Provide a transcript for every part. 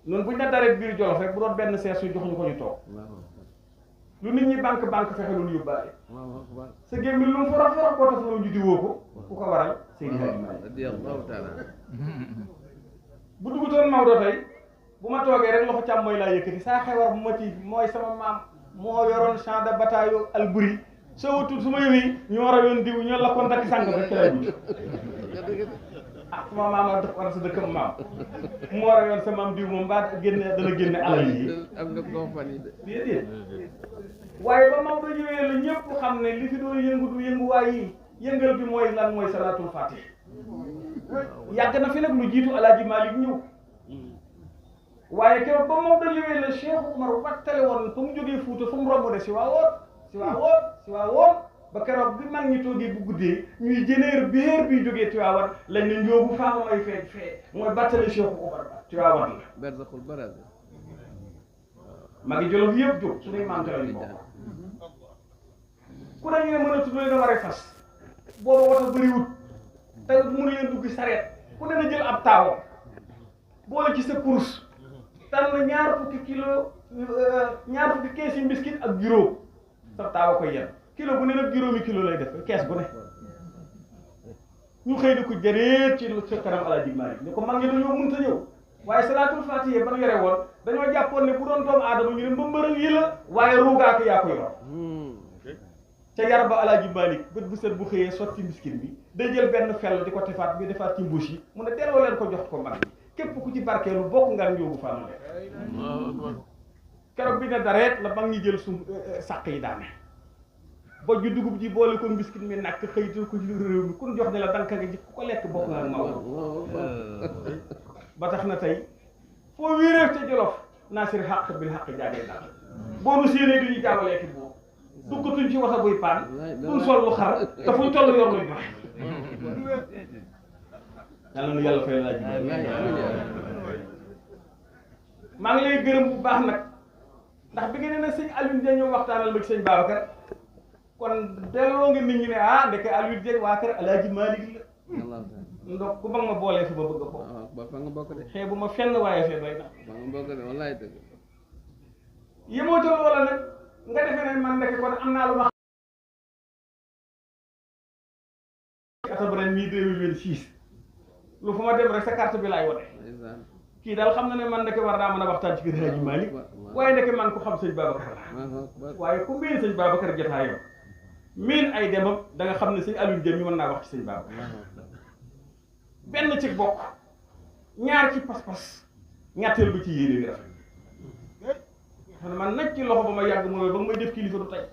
noonu buñ la daree biir Jolof rek bu doon benn sees su joxuñu ko ñu toog lu nit ñi banque fexe lu ñu yóbbaale sa gémmiñ lu mu forox forox boo tax loolu ñu diwoo ko ku ko waral Seydi Hadji Malick bu dugutoon Maodo tey bu ma toogee rek loxo càmmooy laa yëkkati saa xewar bu ma ci mooy sama maam moo yoroon champ de bataille Albury soo wutul su ma yëwee ñu war a yoon diw ñoo la ko ndakk sàngam rek ci lay dugg ah sama maam a dëkk war sa dëkkam maam mu war a yoon sa maam diw moom mbaa dana génne alal yi am na compagnie de déedéet waaye ba Maodo ñëwee la ñëpp xam ne li fi doon yëngu du yënguwaay yi yëngal bi mooy lan mooy salaatul fatih yàgg na fi nag lu jiitu Alaaji Malick ñëw waaye keroog ba Maodo ñëwee la Cheikh Oumar wattale woon fa mu jógee Fuuta fa mu romb de si waa woon ba keroog bi mag ñi toogee bu guddee ñuy jëneer béer bi jógee Tiwaawan lañ ne njóobu faama may fee mooy battale Cheikh Oumar ba Tiwaawan la berzaxul baraz magi Jolof yëpp jóg su dee maam Jolof yi bokk ku dañu ne mën a tuddee da war a fas booba wata bëriwut te mënu leen dugg sareet ku ne na jël ab taawam boole ci sa course tànn ñaar fukki kees yi mbiskit ak juróom sa taawa koy yen kilo bu ne nag juróomi kilo lay def kees bu ne ñu xëy di ko jëreet ci sa kanam Alaaji Malick ne ko mag ñi dañoo mënta ñëw waaye salaatul faatiha ba nu yore woon dañoo jàppoon ne bu doon doomu aadama ñu ne mbëmbëral yi la waaye ruugaako yaa ko yor ca yar ba Alaaji Malick bët bu set bu xëyee sotti miskin bi day jël benn fell di ko tefaat bi defaat ci mbuus yi mu ne delloo leen ko jox ko mag bi képp ku ci barkeelu bokk nga njóobu faama leen keroog bi ne dareet la mag ñi jël sàq yi daane bojj dugub ji boole ko mbiskit mi nakk xëytal ko ci réew mi kun jox ne la danka nga ji ku ko lekk bokk nga ak Maodo ba tax na tey foo wéeréef ca Jolof Nasir xaq bil xaq jaagee daal boo nu séenee du ñu jaawaleeki boobu duggatuñ ci wata buy paan duñ sol lu xar te fuñ toll yor luñ joxe yàlla nu yàlla fay laaj maa ngi lay gërëm bu baax nag ndax bi ngeen ne sëñ Alioune Dieng ñëw waxtaanal ma ci sëñ Babacar kon delloo nga nit ñi ne ah ndeke Alioune Dieng waa kër Alaaji Malick la ndox ku mag ma boolee fi ma bëgg a bokk ba fa nga bokk de xëy bu ma fenn waaye fee doy na fa nga bokk de wallaay dëgg yemoo ca loola nag nga defee ne man ndeke kon am naa lu ma atam ren mii 2026 lu fu ma dem rek sa carte bi laay wone kii daal xam na ne man ndeke war naa mën a waxtaan ci kër Alaaji Malick waaye ndeke man ku xam sëñ Babacar la waaye ku miin sëñ Babacar jotaayoo miin ay demam da nga xam ne sëñ Alioune Dieng mi mën naa wax ci sëñ Babacar benn ci bokk ñaar ci pas-pas ñetteel bi ci yéene bi rafet xam ne man nag ci loxo ba ma yàgg mooy ba nga may def kilifa du tey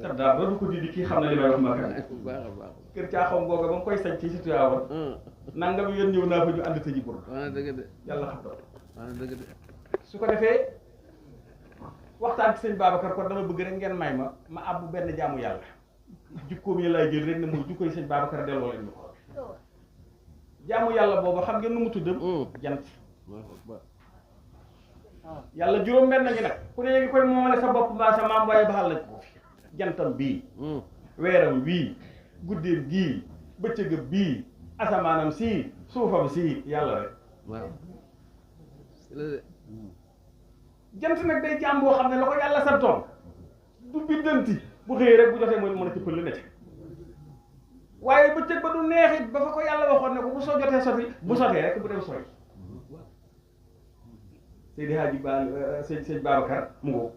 kat daal ba du ko didi kii xam ne li may wax ma kan kër caaxam googa ba mu koy sañ ci si tuyaawoon nangam yéen ñëw naa fa ñu ànd tëji bor yàlla xam doon su ko defee waxtaan ci sëñ Babacar kon dama bëgg rek ngeen may ma àbbu benn jaamu yàlla jukkoom yi laay jël rek ne mooy jukkoy sëñ Babacar delloo leen ñu ko jaamu yàlla boobu xam ngeen nu mu tuddam jant yàlla juróom benn ngi nag ku ne ngi koy moomale sa bopp mbaa sa maam waaye baxal lañ ko fi jantam bii weeram wii guddeem gii bëccëgam bii asamaanam sii suufam sii yàlla rek jant nag day jaam boo xam ne la ko yàlla santoon du biddanti bu xëyee rek bu jotee mooy mën a cëppal lu ne waaye bëccëg ba du neexit ba fa ko yàlla waxoon ne ko bu soo jotee soti bu sotee rek bu dem sooy Seydi Hadji Ba sëñ Babacar mu ngoo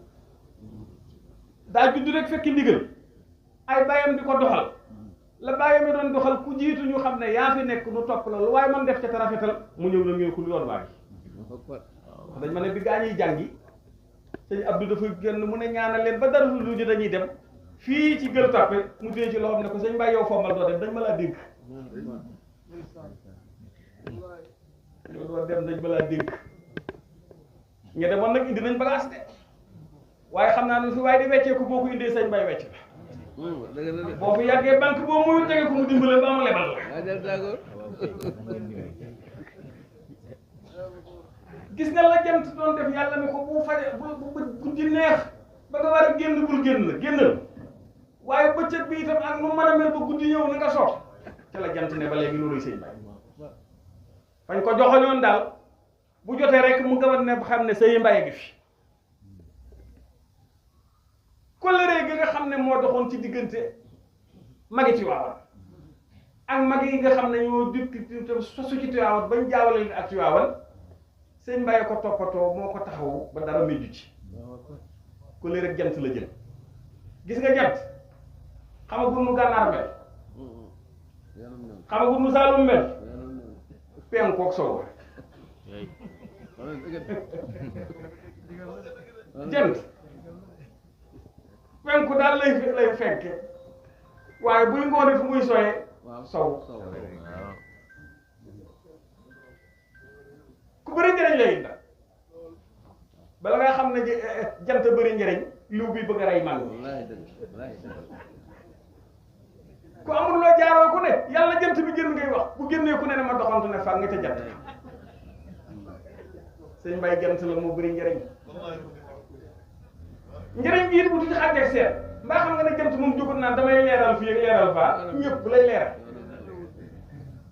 daa judd rek fekki ndigal ay bàyyam di ko doxal la bàyyam yi doon doxal ku jiitu ñu xam ne yaa fi nekk nu topp la lu waaye man def ca te rafetal mu ñëw na ngeen ko lu yoon waa gi dañ ma ne bi gaa ñuy jàngi sëñ Abdou dafa génn mu ne ñaanal leen ba dara lu ñu dañuy dem fii ci Gueule Tapée mu téye ci loxoom ne ko sëñ Mbaye yow fombal doo dem dañ ma laa dénk yow doo dem dañ ma laa dénk ña demoon nag indi nañ bagage de waaye xam naa ne fi waaye di weccee ko boo ko indee sëñ Mbaye wecc la boo fi yàggee banque boo muy tege ko mu dimbale ba mu lebal la gis nga la jant doon def yàlla ne ko bu faje bu guddi neex ba nga war a génn bul génnal waaye bëccëg bi itam ak nu mën a mel ba guddi ñëw na nga soot ca la jant ne ba léegi looluy sëñ Baye fañ ko joxoñoon daal bu jotee rek mu gawan ne xam ne Sëñ Mbaye gi fi kóllëre gi nga xam ne moo doxoon ci diggante magi Tiwaawan ak mag yi nga xam ne ñoo dikk sosu ci Tiwaawan bañ jaawale leen ak Tiwaawan Sëñ Mbaye ko toppatoo moo ko taxawu ba dara mejju ci kóllëre rek jant la jël gis nga jant xamagul nu gànnaar mel xamagul nu Saalum mel penkook sow jant penku daal lay fenke waaye buy ngoone fu muy soyee sow ku bëri njëriñ lay inda bala nga xam ne jant bëri njëriñ liw bi bëgg a rey man ku amul loo jaaroo ku ne yàlla jant bi génn ngay wax bu génnee ku ne ne ma doxantu ne fa nga ca jant Sëñ Mbaye jant la moo bëri njëriñ njëriñ bi it bu tuuti xàjjeeg seet mbaa xam nga ne jant moom jógut naan damay leeral fii ak leeral faa ñëpp lay leeral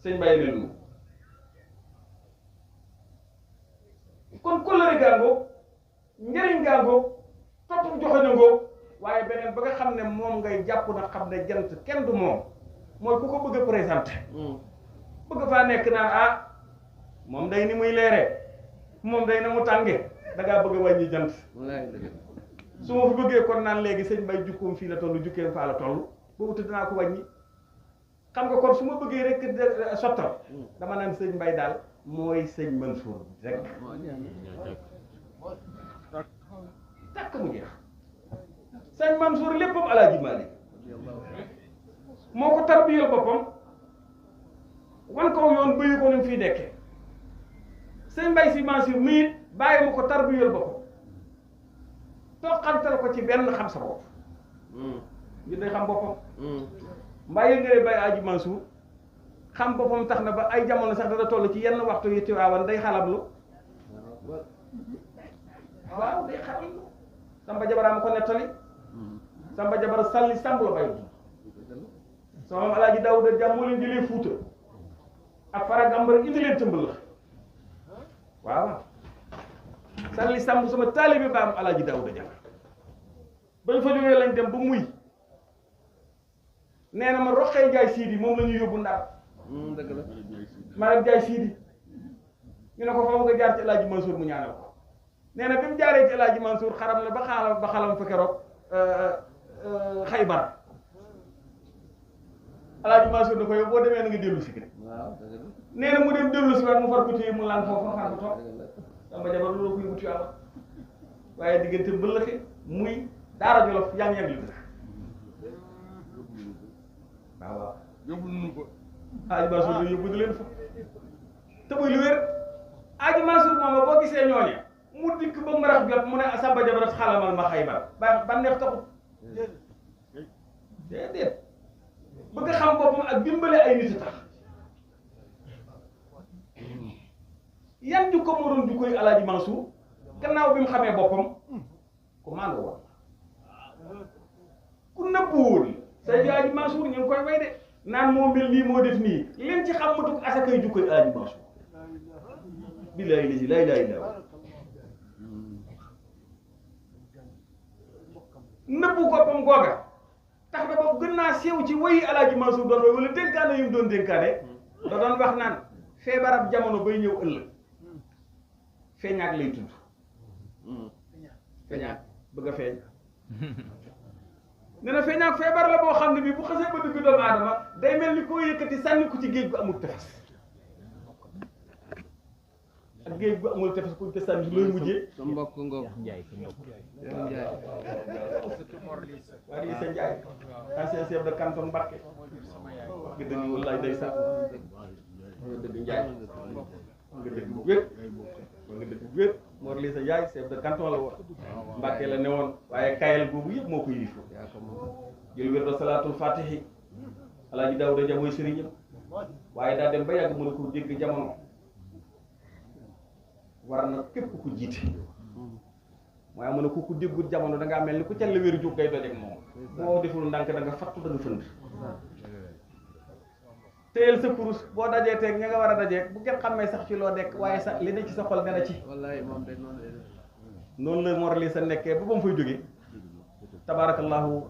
Sëñ Mbaye leen moom kon kóllëre gàngoog njëriñ gàngoog topp joxe na ngoog waaye beneen ba nga xam ne moom ngay jàpp na xam ne jant kenn du moom mooy ku ko bëgg a présenté bëgg faa nekk naan ah moom day ni muy leeree moom day na mu tànge da ngaa bëgg a wàññi jant su ma fi bëggee kon naan léegi Sëñ Mbaye jukkoom fii la toll jukkeem faa la toll boobu te dinaa ko wàññi xam nga kon su ma bëggee rek sottal dama naan Sëñ Mbaye daal mooy Sëñ Mansour rek takk mu jeex Sëñ Mansour léppam Alaaji Maalik moo ko tarbiyal boppam wan ko yoon bëyu ko ni mu fiy dekkee Sëñ Mbaye Sy Mansour mii bàyyi ma ko tarbiyal boppam toqantal ko ci benn xam sa bopp ñu day xam boppam mbaa yëg nga ne Baye Aji Mansour xam boppam tax na ba ay jamono sax dana toll ci yenn waxtu yi Tiwaawan day xalamlu waaw day xalamlu Samba Jabara ma ko nettali Samba Jabara salli samb la bay sama maam Alaaji Daawuda Jàm moo leen jëlee Fuuta ak Fara Gambara indi leen tëmbal la waaw salli samb sama taalibe ba am Alaaji Daawuda Jàm bañ fa jógee lañ dem ba muy nee na ma Roqee Njaay Siidi moom la ñu yóbbu Ndar dëgg la maanaam Njaay Siidi ñu ne ko fa nga jaar ci El Hadj Mansour mu ñaanal ko nee na bi mu jaaree ci El Hadj Mansour xaram la ba xalam fa keroog Xaybar El Hadj Mansour da ko yow boo demee na nga dellu si kii nee na mu dem dellu si waat mu far ko téye mu lan foofu far ko toog Samba Jabar loolu ko yóbbu Tiwaawan waaye diggante mbëllëxe muy Daara Jolof yang-yang li dëkk waaw yóbbu nañu ko. Aji Mansour la yóbbu leen fa te muy lu wér Aji Mansour moom boo gisee ñooñe mu dikk ba marax jot mu ne Samba Jabarat xalamal ma Xaybar ba neex taxut déedéet bëgg xam boppam ak dimbale ay nit a tax yan jukko moo doon jukkoy Alaaji Mansour gannaaw bi mu xamee boppam ku maandu woon ku nëbbuwul say Alaaji Mansour ñu ngi koy way de naan moo mel nii moo def nii leen ci xam matuk asakay jukkoy Alaaji Mansour billaahi lisi laa ilaaha illallaa nëbbu goppam googa tax na ba gën naa sew ci wayi Alaaji Mansour doon way wala dénkaane yu mu doon dénkaane da doon wax naan feebarab jamono bay ñëw ëllëg feeñaak lay tudd feeñaak bëgg a feeñ nee na feeñaak feebar la boo xam ne bi bu xasee ba dugg doomu aadama day mel ni koo yëkkati sànni ko ci géej gu amul tefes ak géej gu amul tefes kuñ ko sànni looy mujjee sa mbokk ngoog Njaay waa di sa Njaay ancien chef de canton Mbacké wax nga dëgg wallaay day sax wax nga dëgg Njaay wax nga dëgg bu wér wax nga dëgg bu wér Mor Lissa Njaay chef de canton la woon Mbacké la ne woon waaye kayal boobu yëpp moo ko yilif jël wér da salaatul fatihi Alaaji Daawuda Ja mooy sëriñam waaye daa dem ba yàgg mën ko dégg jamono war na képp ku jiite waaye mu ne ku déggul jamono da ngaa mel ni ku ca la wéru jóg ngay dojeeg moom boo deful ndànk da nga fattu da nga fënd téyel sa kurus boo dajee teeg ña nga war a dajee bu kenn xammee sax ci loo nekk waaye sax li ne ci sa xol ne na ci wallahi moom de noonu lay def. noonu la Mor Lissa nekkee ba mu fay jógee tabarakallahu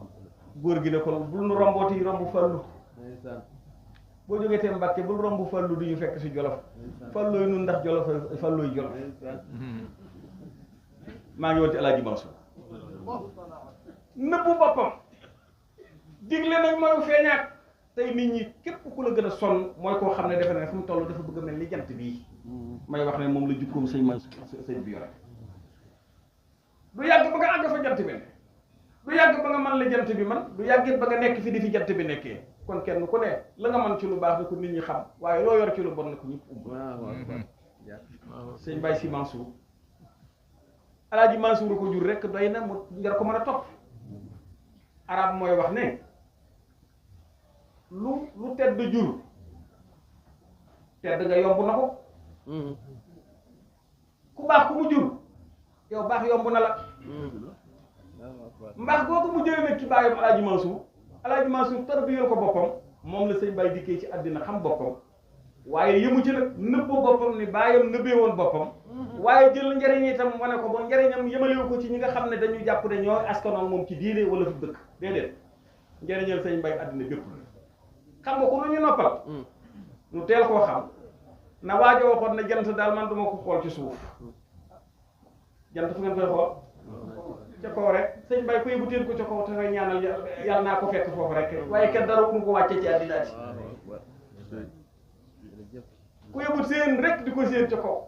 góor gi ne ko bul nu rombooti romb Fallu ndeysaan boo jógee te Mbàkke bul romb Fallu du ñu fekk si Jolof Fallooy nun ndax Jolof Fallooy Jolof ndeysaan maa ngi woon ci Alaaji Mansour nëbbu boppam digle nañ mooy feeñaat tey nit ñi képp ku la gën a sonn mooy koo xam ne defe ne fu mu toll dafa bëgg a mel ni jant bii may wax ne moom la jukkoom sëñ Mansour sëñ bi yore du yàgg ba nga àgg fa jant bi ne du yàgg ba nga mën la jant bi man du yàggit ba nga nekk fi di fi jant bi nekkee kon kenn ku ne la nga mën ci lu baax na ko nit ñi xam waaye loo yor ci lu bon na ko ñëpp umb sëñ Baye Si Mansour Alaaji Mansour ko jur rek doy na mu ngar ko mën a topp arab mooy wax ne lu tedd jur tedd nga yomb na ko ku baax ku mu jur yow baax yomb na la mbaax googu mu jëlee nag ci baayam Alaaji Mansour tarbiyal ko boppam moom la sëñ Baye dikkee ci àddina xam boppam waaye yëmu ci nag nëbb boppam ni baayam nëbbee woon boppam waaye jël njariñ itam wane ko ba njariñam yëmalewu ko ci ñi nga xam ne dañu jàpp ne ñoo askanoon moom ci diine wala fi dëkk déedéet njariñal sëñ Baye àddina bépp la xam nga ko lu ñu noppal ñu teel koo xam na waajo waxoon ne jant daal man duma ko xool ci suuf jant fu ngeen koy xool ca kaw rek sëñ Baye ko yëbu teen ko ca kaw te ngay ñaanal yàlla naa ko fekk foofu rek waaye kenn dara mu ko wàcce ci àddina si ku yëbu seen rek di ko seen ca kaw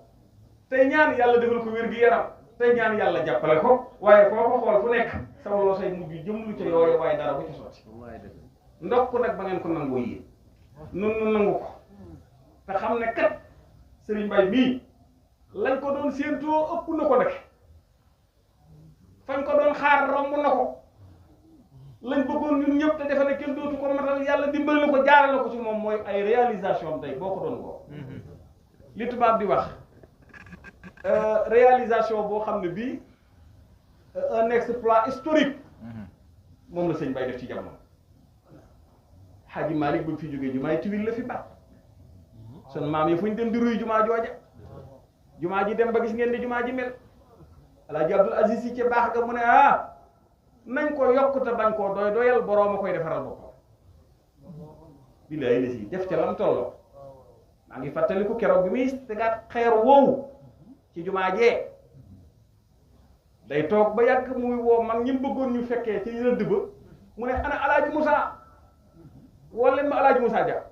tey ñaan yàlla defal ko wér gi yaram tey ñaan yàlla jàppale ko waaye foo ko xool fu nekk sama loo say mujj jëmlu ca yooyu waaye dara bu ca sotti ndokk nag ba ngeen ko nangoo yéen nun nu nangu ko te xam ne kat Serigne Baye mii lañ ko doon séentoo ëpp na ko nag fañ ko doon xaar romb na ko lañ bëggoon ñun ñëpp te defe ne kenn dootu ko matal yàlla dimbali na ko jaarale ko ci moom mooy ay réalisation tey boo ko doon woo li tubaab di wax réalisation boo xam ne bii un exploit historique moom la sëñ Baye def ci jamono Xaaji Malick bu fi jógee jumaay Tiwil la fi baax sun maam yi fu ñu dem di ruy jumaa jooja jumaa ji dem ba gis ngeen ni jumaa ji mel Alaaji Abdul Aziz Si ci baax ga mu ne nañ ko yokk te bañ koo doyal boroom a koy defaral boppam billaay la si def ca lam tolloo maa ngi fàttaliku keroog bi muy tegaat xeer woowu ci jumaa jee day toog ba yàgg muy woo mag ñi bëggoon ñu fekkee ci rëdd ba mu ne ana Alaaji Moussa woo leen ma Alaaji Moussa Dia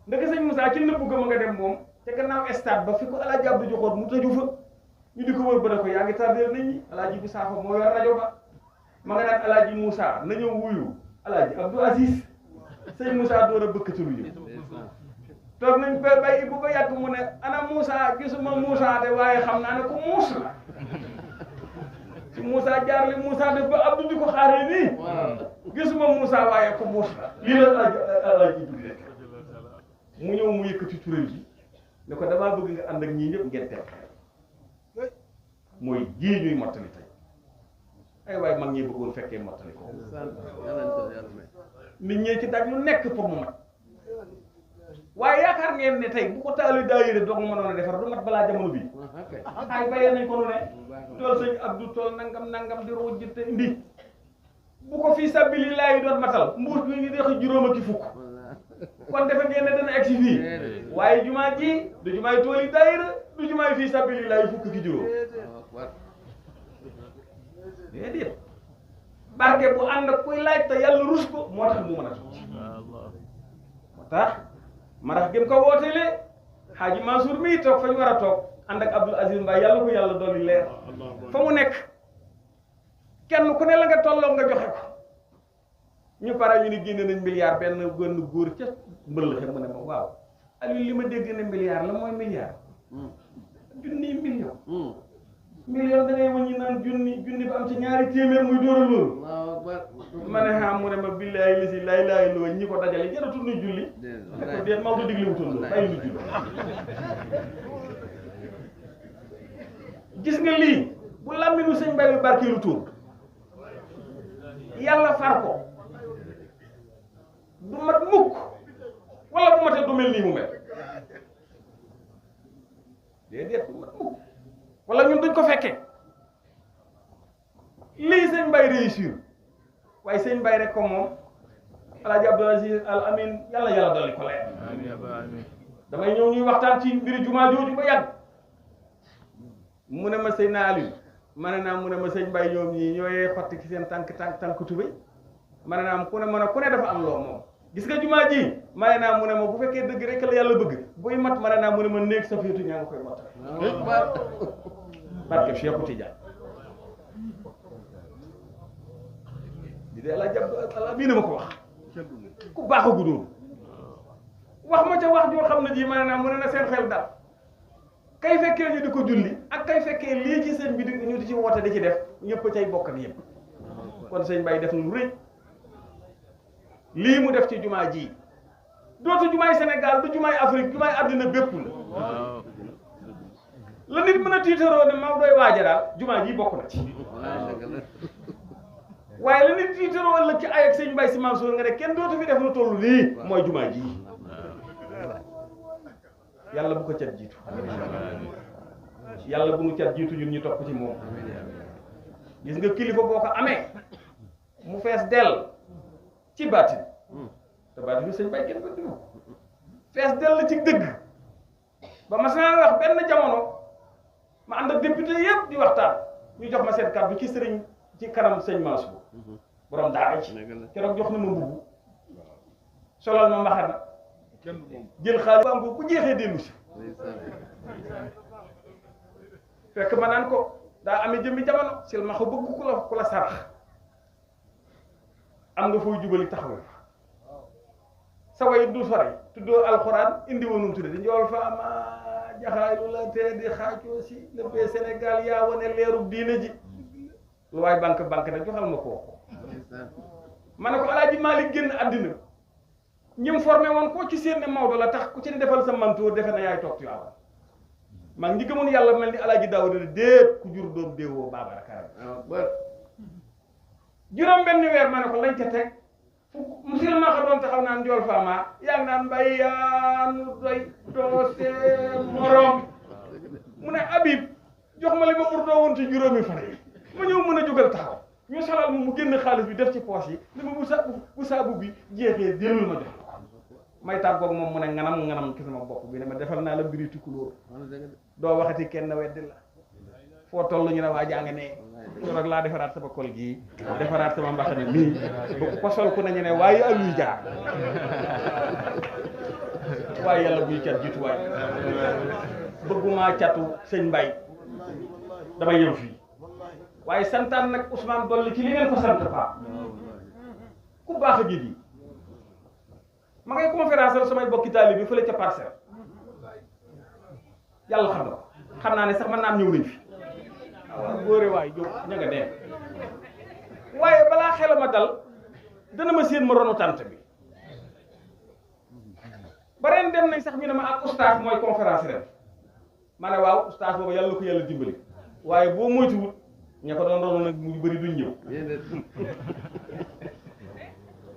ndeke sëñ Moussa ci nëbbu ga ma nga dem moom te gannaaw stade ba fi ko Alaaji Abdou joxoon mu tëju fa ñu di ko wër ba ne ko yaa ngi tardeel nit ñi Alaaji Moussa fa moo yor rajo ba ma nga naan Alaaji Moussa na ñëw wuyu Alaaji Abdou Aziz sëñ Moussa door a bëkkatalu ñu toog nañ ba bay bu ba yàgg mu ne ana Moussa gisuma Moussa de waaye xam naa ne ko muus la ci Moussa jaar li Moussa def ba Abdou di ko xaaree nii gisuma Moussa waaye ko muus la lii la Alaaji dugg rek mu ñëw mu yëkkati turam ji ne ko damaa bëgg nga ànd ak ñii ñëpp ngeen teel mooy jii ñuy mottali tey ay waaye mag ñi bëggoon fekkee mottali ko nit ñee ci daj lu nekk pour mu mat waaye yaakaar ngeen ne tey bu ko taali daayira doog mënoon a defar du mat balaa jamono bi ay bayee nañ ko nu ne tool sëñ Abdou tool nangam di ruuj te indi bu ko fii sabili laay doon matal mbuus bi ngi dex juróom ak fukk kon defe ngeen ne dana egsi fii waaye jumaa ji du jumaay tooli daayira du jumaay fii sabili laay fukk ki juróom déedéet barke bu ànd ak kuy laaj te yàlla rus ko moo tax mu mën a tuuti moo tax marax gëm ko wootelee Xaaji Mansour mii toog fa ñu war a toog ànd ak Abdoul Aziz Mbaye yàlla ko yàlla dolli leer fa mu nekk kenn ku ne la nga tolloo nga joxe ko ñu pare ñu ni génne nañ milliard benn góor ca mbëll xe mu ne ma waaw Aliou li ma dégg ne milliard la mooy milliard junni million da ngay wëññi naan junni ba am ci ñaari téeméer muy dóora loolu ma ne xam mu ne ma billaay li si laay loo ñi ko dajale jaratul nu julli ko déet Maodo digle wutoon loolu bàyyi nu julli gis nga lii bu làmminu sëñ Baye bi barkeelu tuur yàlla far ko du mat mukk wala bu matee du mel nii mu mel déedéet wala ñun duñ ko fekkee lii sëñ Mbaye réussir waaye sëñ Mbaye rek ko moom Alaaji Abdou Aziz Al Amin yàlla yàlla dolli ko leer damay ñëw ñuy waxtaan ci mbiri jumaa jooju ba yàgg mu ne ma sëñ Aliou ma ne naam mu ne ma sëñ Mbaye ñoom ñii ñooyee xotti ci seen tànk tubéy ma ne naam ku ne dafa am loo moom gis nga jumaa ji ma ne naam mu ne ma bu fekkee dëgg rek la yàlla bëgg buy mat ma ne naam mu ne ma néeg sa féetu ñaa nga koy mat barke Cheikh Tidiane di dee la jàpp ala bii na ma ko wax ku baax a guddoon wax ma ca wax joo xam ne ji ma ne naam mu ne na seen xel daal kay fekkee ñu di ko julli ak kay fekkee lii ci sëñ bi di ñu di ci woote di ci def ñëpp cay bokk ak yëpp kon sëñ Mbaye def na lu rëy lii mu def ci jumaa ji dootu jumaay Sénégal du jumaay Afrique jumaay àddina bépp la nit mën a tiitaroo ne Maodo doy waaja daal jumaa ji bokk na ci waaye la nit tiitaroo ëllëg ci ay ak sëñ Mbaye Sy Mansour nga ne kenn dootu fi def lu toll lii mooy jumaa ji yàlla bu ko cat jiitu yàlla bu nu cat jiitu ñun ñu topp ci moom gis nga kilifa boo ko amee mu fees dell ci baatin te baatin bi sëñ Mbaye kenn ko dugg fees dell ci dëgg ba ma saa wax benn jamono ma ànd ak député yëpp di waxtaan ñu jox ma seen kàddu ci sëriñ ci kanam sëñ Mansour borom daara ci keroog jox na ma mbubb solal ma mbaxana jël xaalis bu am bu jeexee dellu si fekk ma naan ko daa amee jëmmi jamono sil ma ko bëgg ku la sarax am nga fooy jubali taxawal fa sa way du sori tuddoo alxuraan indi woonum tudde di njool fa ama jaxaayu la te di xaacoo si léppee Sénégal yaa wane leerub diine ji lu waay banque nag joxal ma kooku ma ne ko Alaaji Maalik génn àddina ñim formé woon koo ci seen ne Maodo la tax ku ci ne defal sa mantour defe na yaay toog Tiwaawan maa ngi gëmoon yàlla mel ni Alaaji Daawuda déet ku jur doom déewoo Babacar juróom benn weer ma ne ko lañ ca teg fu musil ma xa doon taxaw naan njool faama yaa ngi naan mbay yaanu doy doose morom mu ne Habib jox ma li ma urdoo woon ci juróomi fan yi ma ñëw mën a jógal taxaw ñu solal mu génn xaalis bi def ci poche yi li ma bu saabu bi jeexee dellul ma jox may tàggoog moom mu ne nganam ci sama bopp bi ne ma defal naa la mbiri tukulóor doo waxati kenn weddi la foo toll ñu ne waa jàng ne rek laa defaraat sama kol gii defaraat sama mbaxane nii ba ko sol ku nañu ne waaye aluy jaar waaye yàlla buy cat jiitu waay bëgguma catu sëñ Mbaye dama yem fii waaye santaan nag Ousmane dolli ci li ngeen ko sant pa ku baax a ji ma ngay conférence la samay bokki taalibe bi fële ca Parcelles yàlla xam na ko xam naa ne sax mën naa am ñëw nañ fi waaw góore waay jóg ña nga dee waaye balaa xel ma dal dana ma séen ma ronu tànt bi ba ren dem nañ sax ñu ne ma ak oustaz mooy conférence ren ma ne waaw oustaz boobu yàlla ko yàlla dimbali waaye boo moytuwut ña ko doon ronu nag mu bëri duñ ñëw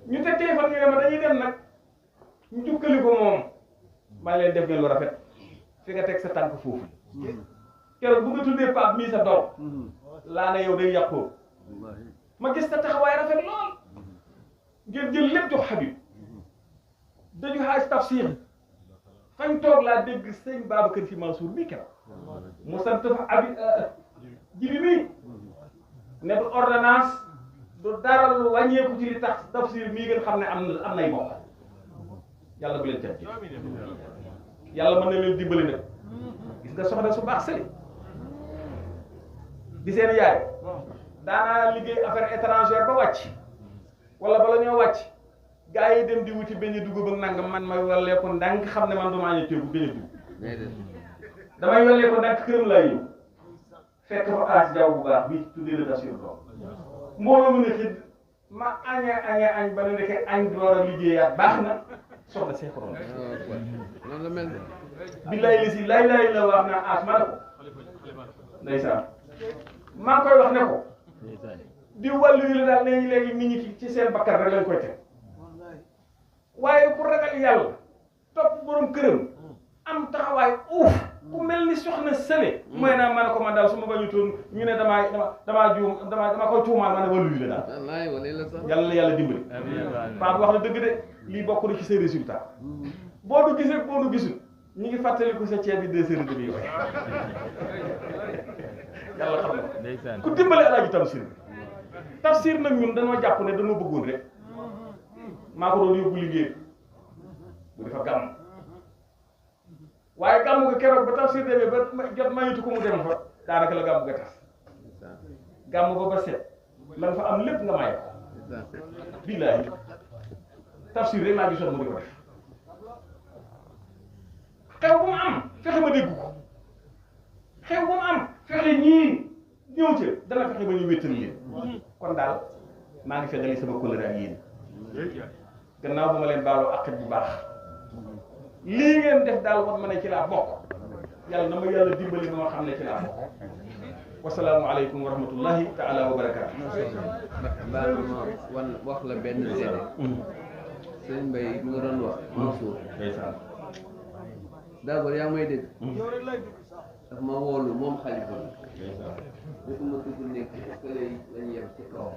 ñu teg téléphone ñu ne ma dañuy dem nag ñu jukkali ko moom maa leen def ngeen lu rafet fi nga teg sa tànk foofu keroog bu nga tuddee Pape mii sa doom laa ne yow day yàqoo ma gis sa taxawaay rafet lool ngeen jël lépp jox Habib dañu xaaj tafsir fañ toog laa dégg sëñ Babacar Sy Mansour mii keroog mu sant fa abi jibi mii ne du ordonnance du dara lu wàññeeku ci li tax tafsir mii ngeen xam ne am nay mbokk yàlla bu leen cat ji yàlla mën na leen dimbali nag gis nga soxna su baax sëli di seen yaay daanaa liggéey affaire étrangère ba wàcc wala bala ñoo wàcc gars yi dem di wuti beñe dugub ak nangam man ma yollee ko ndànk xam ne man dumaa ñu teegu beñe dugub damay yollee ko ndànk këram laa ñëw fekk fa aas jaww bu baax bi tuddee la dasur doom mbooloo mu ne xit ma añ ba ne ndeke añ door a liggéeyaat baax na soxna seexaroon noonu la mel de billaay li si lay la wax naa aas ma ne ko ndeysaan maa ngi koy wax ne ko di wàllu yi la daal léegi nit ñi ci seen bakkan rek lañ koy teg waaye pour ragal yàlla topp borom këram am taxawaay uuf ku mel ni soxna sële mooy naa ma ne ko man daal su ma bañu toon ñu ne damaa juum dama koy tuumaal ma ne wàllu yi la daal yàlla la yàlla dimbali Pape wax na dëgg de lii bokk na ci say résultat boo du gisee boo du gisul ñu ngi fàttaliku sa ceeb bi 2 heures de yooyu yàlla xam na ku dimbale Alaaji Tafsir nag ñun dañoo jàpp ne dañoo bëggoon rek maa ko doon yóbbu liggéey bu dafa gàmm waaye gàmm ga keroog ba Tafsir demee ba jot mayitu ko mu dem fa daanaka la gàmm ga tas gàmm ba ba set la nga fa am lépp nga may ko billaahi Tafsir rek laa gisoon mu di ko def xew bu mu am fexe ma dégg ko xew bu mu am fexe ñii ñëw ca dana fexe ba ñu wéttal leen kon daal maa ngi feddali sama kóllëre ak yéen gannaaw ba ma leen baaloo àq bu baax lii ngeen def daal war ma ne ci laa bokk yàlla na ma yàlla dimbali ba ma xam ne ci laa bokk wasalaamu aleykum wa rahmatullahi taala wa barakaatu baal ma wax la benn seede sëñ Mbaye mi nga doon wax Mansour d'abord yaa may dégg daf ma woolu moom xalifa bi bu ma dugg nekk kële yi lañu yem ci kaw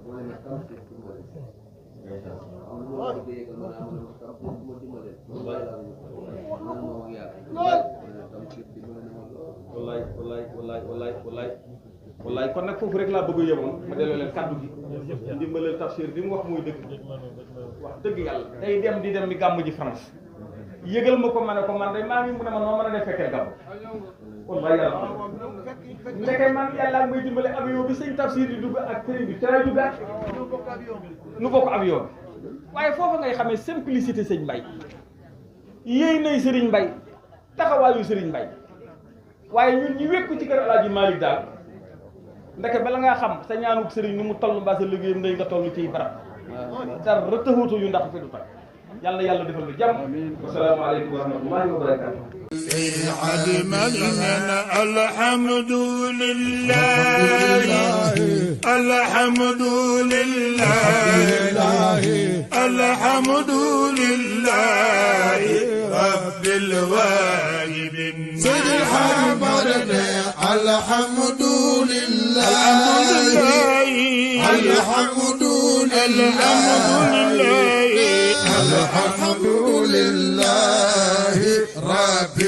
moo ne ma Tafsir dimbale am lu ma bëgg yëgal ma naa ma ne ma Tafsir bu ma dimbale man ma wax yàlla Tafsir dimbale na ma wallaay kon nag foofu rek laa bëgg a yemoon ma delloo leen kàddu gi ndimbalal Tafsir li mu wax muy dëgg wax dëgg yàlla day dem di dem di gàmm ji France yëgal ma ko ma ne ko man de maa ngi mu ne ma noo mën a def fekkee gàmm wallaay yàlla ndeke man yàlla ak may dimbale avion bi sëñ Tafsir di dugg ak sëriñ bi tray duggaat nu bokk avion bi waaye foofu ngay xamee simplicité sëñ Mbaye yéey nay sëriñ Mbaye taxawaayu sëriñ Mbaye waaye ñun ñu wékku ci kër Alaaji Malick daal ndeke bala ngaa xam sa ñaanuk sëriñ nu mu toll mbaa sa liggéeyam ndey nga toll ciy barab dara rëttaxuutu yu ndax fi du tak yàlla yàlla defal lu jàmm wasalaamaaleykum wa rahmatullahi wa barakatuh الحمد لله الحمد لله الحمد لله رب الواجب سيد الحمد الحمد لله الحمد لله الحمد لله رب